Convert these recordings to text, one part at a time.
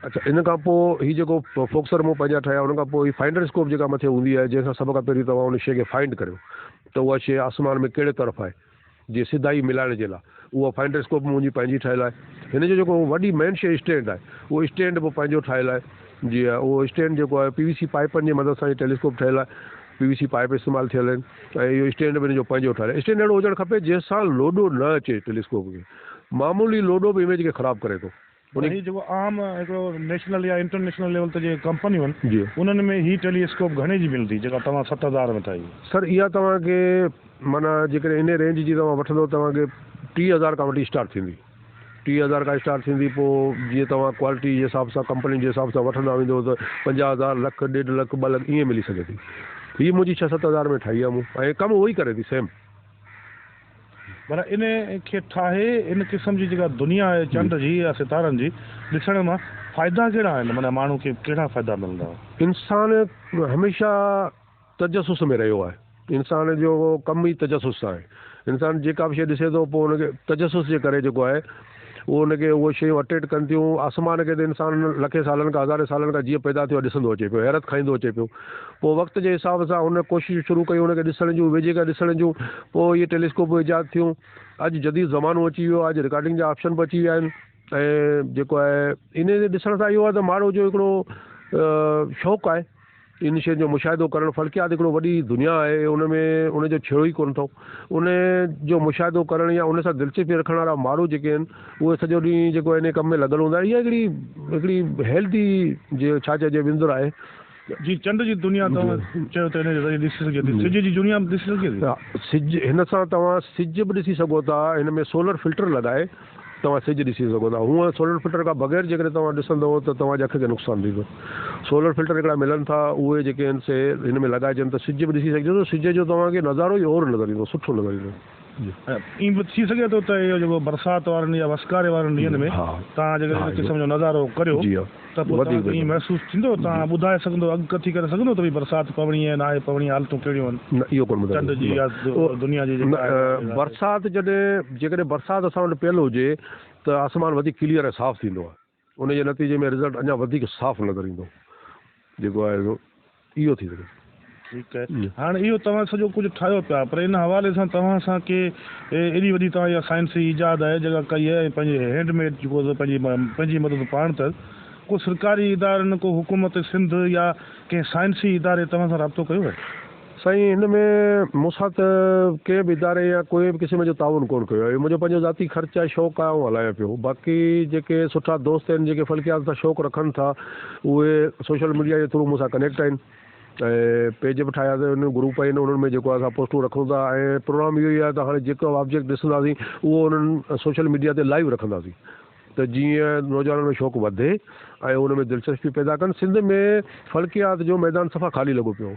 اڇا ان کان پوء هي جيڪو فوڪسر مون پنهنجا ٺاهيا ان کان پوء هي فائنڊر اسڪوپ جيڪا مٿي هوندي آهي جنهن سان سڀ کان پهرين توهان ان شيء کي فائنڊ ڪريو ته اها شيء آسمان ۾ ڪهڙي طرف آهي جي سڌائي ملائڻ جي لاء اها فائنڊر اسڪوپ به منهنجي پنهنجي ٺاهيل آهي هن جو جيڪو وڏي مين شيء اسٽينڊ آهي اهو اسٽينڊ به پنهنجو ٺاهيل آهي جي ها اهو اسٽينڊ جيڪو آهي پي وي سي پائپن جي مدد سان هي ٽيليسڪوپ ٺهيل آهي پي وي سي پائپ استعمال ٿيل آهن ۽ اهو اسٽينڊ به هن جو پنهنجو ٺاهيل آهي اسٽينڊ اهڙو هجڻ کپي جنهن سان لوڏو نه اچي ٽيليسڪوپ کي معمولي لوڏو به اميج کي خراب ڪري ٿو. پر هي جيڪو عام هڪڙو نيشنل يا انٽرنيشنل ليول تي جيڪي ڪمپنيون آهن انهن ۾ هي ٽيلي اسڪوپ گهڻي جي ملندي جيڪا توهان 7000 ۾ ٺاهي. سر اها توهان کي معنيٰ جيڪڏهن انهي رينج جي توهان وٺندو توهان کي 30,000 کان وٺي اسٽارٽ ٿيندي 30,000 کان اسٽارٽ ٿيندي پوء جيئن توهان ڪوالٽي جي حساب سان ڪمپني جي حساب سان وٺندا ويندو ته 50,000 لک ڏيڍ لک 2 لک ائين ملي سگهي ٿي هي منهنجي ڇهه 7000 ۾ ٺاهي آهي مون ۽ ڪم اهو ئي ڪري ٿي سيم. پر ان کي ٺاهي ان قسم جي جيڪا دنيا آهي چنڊ جي يا ستارن جي ڏسڻ مان فائدا ڪهڙا آهن معنيٰ ماڻهو کي ڪهڙا فائدا ملندا؟ انسان هميشه تجسس ۾ رهيو آهي. انسان جو ڪم ئي تجسس سان آهي. انسان جيڪا به شيء ڏسي ٿو پوء ان کي تجسس جي ڪري جيڪو آهي اهو ان کي اهي شيون اٽريڪٽ ڪن ٿيون. آسمان کي ته انسان لکين سالن کان هزارين سالن کان جيئن پيدا ٿيو آهي ڏسندو اچي پيو حيرت کائيندو اچي پيو. پوء وقت جي حساب سان هن ڪوششون شروع ڪيون ان کي ڏسڻ جون ويجهي کان ڏسڻ جون پوء اهي ٽيليسڪوپون ايجاد ٿيون. اڄ جديد زمانو اچي ويو آهي اڄ رڪارڊنگ جا آپشن به اچي ويا آهن ۽ جيڪو آهي ان کي ڏسڻ سان اهو آهي ته ماڻهو جو هڪڙو شوق آهي. ان شين جو مشاهدو ڪرڻ فلڪيات هڪڙو وڏي دنيا آهي ان ۾ ان جو ڇيڙو ئي ڪونه اٿئون ان جو مشاهدو ڪرڻ يا ان سان دلچسپي رکڻ وارا ماڻهو جيڪي آهن اهي سڄو ڏينهن جيڪو ان ڪم ۾ لڳل هوندا آهن اها هڪڙي هڪڙي هيلدي جي ڇا چئجي وندر آهي. جي چنڊ جي دنيا توهان چيو ته ان جي ذريعي ڏسي سگهجي ٿي سج جي دنيا به ڏسي سگهجي ٿي؟ سج هن سان توهان سج به ڏسي سگهو ٿا هن ۾ سولر فلٽر لڳائي توهان سج ڏسي سگهو ٿا. هونء سولر فلٽر کان بغير جيڪڏهن توهان ڏسندؤ ته توهان جي اک کي نقصان ٿيندو. سولر فلٽر هڪڙا ملن ٿا اهي جيڪي آهن سي هن ۾ لڳائجن ته سج به ڏسي سگهجي ٿو. سج جو توهان کي نظارو ئي اور نظر ايندو سٺو نظر ايندو. ائين به ٿي سگهي ٿو ته اهو جيڪو برسات وارن يا وسڪاري وارن ڏينهن ۾ توهان جيڪڏهن ان قسم جو نظارو ڪريو ته پوء توهان کي ائين محسوس ٿيندو، توهان ٻڌائي سگهندو، اڳڪٿي ڪري سگهندو ته ڀئي برسات پوڻي آهي ناهي پوڻي، حالتون ڪهڙيون آهن نه اهو ڪونه چنڊ جي يا دنيا جي جيڪا آهي. برسات جڏهن جيڪڏهن برسات اسان وٽ پيل هجي ته آسمان وڌيڪ ڪليئر ۽ صاف ٿيندو آهي ان جي نتيجي ۾ رزلٽ اڃا وڌيڪ صاف نظر ايندو جيڪو آهي سو اهو ٿي سگهي ٿو. ٺيڪ آهي هاڻ اهو توهان سڄو ڪجهه ٺاهيو پيا پر ان حوالي سان توهان سان ڪي ايڏي وڏي توهان اها سائنسي ايجاد آهي جيڪا ڪئي آهي ۽ پنهنجي هينڊ ميڊ جيڪو سو پنهنجي پنهنجي مدد پاڻ تحت ڪو سرڪاري ادارن ڪو حڪومت سنڌ يا ڪنهن سائنسي اداري توهان سان رابطو ڪيو آهي؟ سائين هن ۾ مون سان ته ڪنهن به اداري يا ڪوئي به قسم جو تعاون ڪونه ڪيو آهي اهو منهنجو پنهنجو ذاتي خرچ آهي شوق آهي آئون هلايان پيو باقي جيڪي سٺا دوست آهن جيڪي فلڪيات سان شوق رکن ٿا اهي سوشل ميڊيا جي ٿرو مون سان ڪنيڪٽ آهن ۽ پيج به ٺاهيا اٿن گروپ آهن انهن ۾ جيڪو آهي اسان پوسٽون رکون ٿا ۽ پروگرام اهو ئي آهي ته هاڻي جيڪو آبجيڪٽ ڏسنداسين اهو انهن سوشل ميڊيا تي لائيو رکنداسين ته جيئن نوجوانن ۾ شوق وڌي ۽ ان ۾ دلچسپي پيدا ڪن. سنڌ ۾ فلڪيات جو ميدان صفا خالي لڳو پيو هو.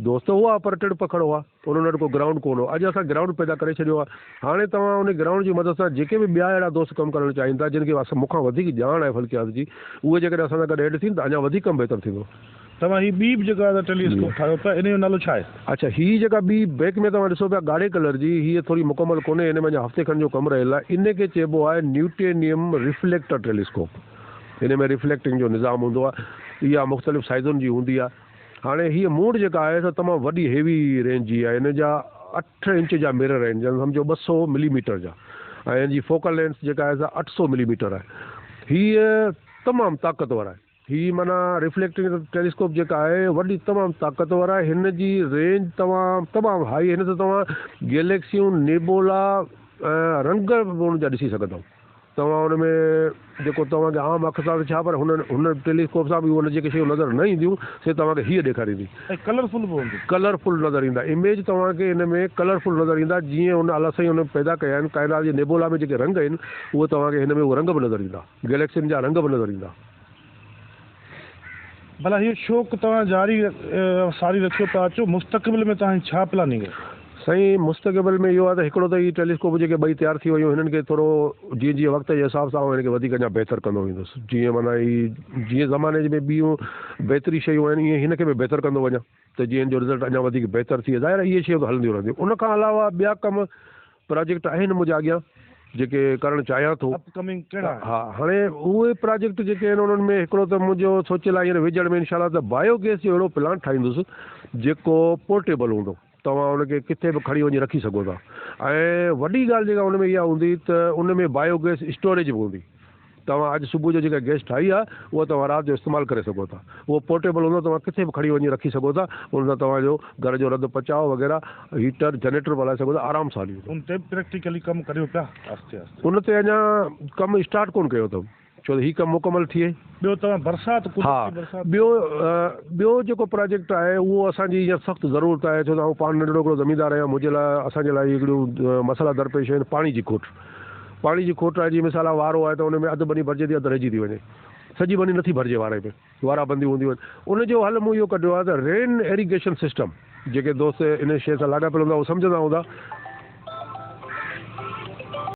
دوست هئا پر ٽڙ پکڙ هئا. انهن وٽ ڪو گرائونڊ ڪونه هو. اڄ اسان گرائونڊ پيدا ڪري ڇڏيو آهي. هاڻي توهان ان گرائونڊ جي مدد سان جيڪي به ٻيا اهڙا دوست ڪم ڪرڻ چاهين ٿا جن کي مون کان وڌيڪ ڄاڻ آهي فلڪيات جي اهي جيڪڏهن اسان سان گڏ ايڊ ٿين ته اڃا وڌيڪ ڪم بهتر ٿيندو. توهان هي ٻي به جيڪا ٽيلي اسڪوپ ٺاهيو پيا ان جو نالو ڇا آهي؟ اڇا هي جيڪا ٻي بيڪ ۾ توهان ڏسو پيا ڳاڙهي ڪلر جي هيء ٿوري مڪمل ڪونهي هن ۾ اڃا هفتي کن جو ڪم رهيل آهي ان کي چئبو آهي نيوٽينيم ريفليڪٽر ٽيليسڪوپ هن ۾ ريفليڪٽنگ جو نظام هوندو آهي اها مختلف سائيزن جي هوندي آهي هاڻي هيء مون وٽ جيڪا آهي سا تمام وڏي هيوي رينج جي آهي هن جا 8 انچ جا مرر آهن جن سمجهو 200 ملي ميٽر جا ۽ هن جي فوڪل لينس جيڪا آهي سا 800 ملي ميٽر آهي هيء تمام طاقتور آهي هي معنيٰ ريفليڪٽنگ ٽيليسڪوپ جيڪا آهي وڏي تمام طاقتور آهي هن جي رينج تمام تمام هائي هن سان توهان گيليڪسيون نيبولا ۽ رنگ به ان جا ڏسي سگهندؤ توهان ان ۾ جيڪو توهان کي عام اک سان ته ڇا پر هن هن ٽيليسڪوپ سان به اهي جيڪي شيون نظر نه اينديون سي توهان کي هيء ڏيکاريندي. ۽ ڪلرفل به هوندي. ڪلرفل نظر ايندا اميج توهان کي هن ۾ ڪلرفل نظر ايندا جيئن هن الله سائين هن پيدا ڪيا آهن ڪائنات جي نيبولا ۾ جيڪي رنگ آهن اهي توهان کي هن ۾ اهي رنگ به نظر ايندا گيليڪسين جا رنگ به نظر ايندا. ڀلا هيء شوق توهان جاري ساري رکيو پيا اچو، مستقبل ۾ توهان جي ڇا پلاننگ آهي؟ سائين مستقبل ۾ اهو آهي ته هڪڙو ته هي ٽيليسڪوپ جيڪي ٻئي تيار ٿي ويون هنن کي ٿورو جيئن جيئن وقت جي حساب سان آئون هن کي وڌيڪ اڃا بهتر ڪندو ويندس جيئن معنيٰ هي جيئن زماني ۾ ٻيون بهتري شيون آهن ايئن هن کي به بهتر ڪندو وڃان ته جيئن هن جو رزلٽ اڃا وڌيڪ بهتر ٿئي ظاهر آهي اهي شيون ته هلنديون رهنديون ان کان علاوه ٻيا ڪم پراجيڪٽ آهن منهنجا اڳيان. جيڪي ڪرڻ چاهيان ٿو. اپ ڪمنگ ڪهڙا آهن؟ ها هاڻي اهي پراجيڪٽ جيڪي آهن انهن ۾ هڪڙو ته منهنجو سوچيل آهي هينئر ويجهڙ ۾ انشاء الله ته بايو گيس جو اهڙو پلانٽ ٺاهيندس جيڪو پورٽيبل هوندو توهان ان کي ڪٿي به کڻي وڃي رکي سگهو ٿا ۽ وڏي ڳالهه جيڪا ان ۾ اها هوندي ته ان ۾ بايو گيس اسٽوريج به هوندي توهان اڄ صبح جو جيڪا گئس ٺاهي آهي اها توهان رات جو استعمال ڪري سگهو ٿا. اهو پورٽيبل هوندو توهان ڪٿي به کڻي وڃي رکي سگهو ٿا. ان سان توهان جو گهر جو رڌ پچاء وغيره هيٽر جنريٽر به هلائي سگهو ٿا آرام سان هلي ويندو. ان تي به پريڪٽيڪلي ڪم ڪريو پيا آهستي آهستي. ان تي اڃا ڪم اسٽارٽ ڪونه ڪيو اٿم ڇو ته هي ڪم مڪمل ٿئي. ٻيو توهان برسات ها قدرتي برسات. ٻيو ٻيو جيڪو پراجيڪٽ آهي اهو اسان جي هينئر سخت ضرورت آهي ڇو ته آئون پاڻ ننڍڙو هڪڙو زميندار آهيان منهنجي لاء اسان جي لاء هي هڪڙيون مسئلا درپيش آهن پاڻي جي کوٽ. پاڻي جي کوٽ آهي جيئن مثال آهي وارو آهي ته ان ۾ اڌ ٻني ڀرجي ٿي اڌ رهجي ٿي وڃي سڄي ٻني نٿي ڀرجي واري ۾ وارا بنديون هونديون آهن ان جو حل مون اهو ڪڍيو آهي ته رين ايريگيشن سسٽم جيڪي دوست ان شيء سان لاڳاپيل هوندا اهي سمجهندا هوندا